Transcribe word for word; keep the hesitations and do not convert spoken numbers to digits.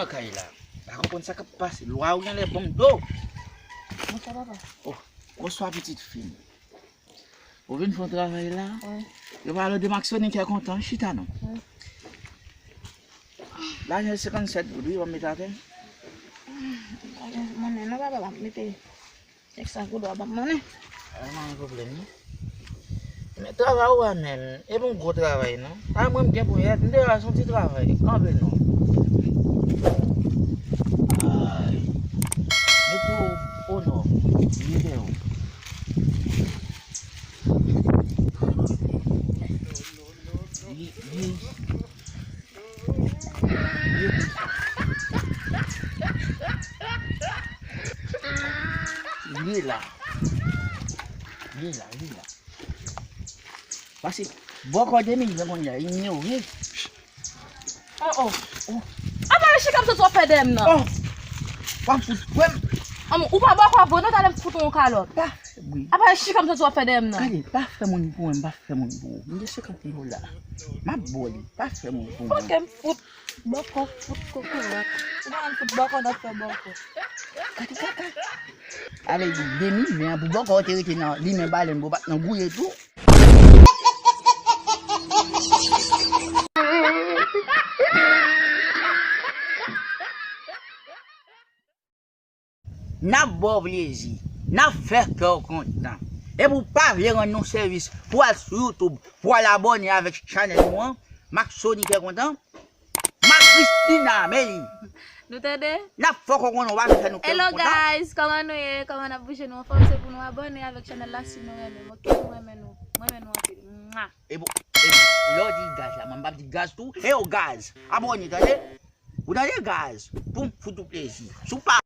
Nan kay la. Pa konprann sa k ap pase. Lwa ou genlè ban m do. Bonswa, papa. Oh, bonswa, pitit fi m. Ou vin fè yon travay la? Wi. Yo pale de Maxonique kontan, chita non. Wi. Lajan senkannsèt goud, wi, w ap mete atè. Monnen non, papa, m ap mete senk san goud, w ap ban m monnen. A, pa gen pwoblèm non. Men travay ou a menm, e bon gwo travay non. A mwen m gen pou yèt, m te wè se yon ti travay. Kanpe non. Ay. Mete w o nò. Vire dèyè w. Vire, vire. Vire konsa. Vire la. Vire la, vire la. Pase bòkò de mil ven kounye a, inyore. Oh, oh, oh. Apa e chika m soti w ap fè dèyè m nan? Oh. W ap fout kwè m. Anmò, ou pa bòkò vre non, talè m fout ou yon kalòt. Pa fè bri. Apa e chika m soti w ap fè dèyè m nan? Gade, pa fè moun pou mwen, pa fè moun pou ou. M gen senkant mil dola. M ap ba w li. Pa fè moun pou mwen. Fòk m fout bòkò, fout kokorat. Ou pa konn fout bòkò, n ap fè bòkò. Gade kaka. Avèk de mil ven an pou bòkò te rete nan limen balèn, pou bat nan gouye tou. N ap ba w plezi, n ap fè kè w kontan. Epi w pa vle rann nou sèvis, pou w al sou YouTube, pou w al abòne avèk chanèl nou an, Maxonique kontan, Max Christina, men li. Nou tande? N ap fè w konnen w pa vle fè nou kè w kontan. Hello guys, kòman nou ye? Kòman n ap bouje, nou anfòm? Se pou nou abòne avèk chanèl la si nou renmen m, oke? Nou renmen nou. Mwen renmen nou anpil. Mwa. E bon, e bon, lè w di gaz la, mwen m p ap di gaz tou. E yo gaz, abòne, tande? Ou tande gaz? Pou m fout ou plezi. Si w pa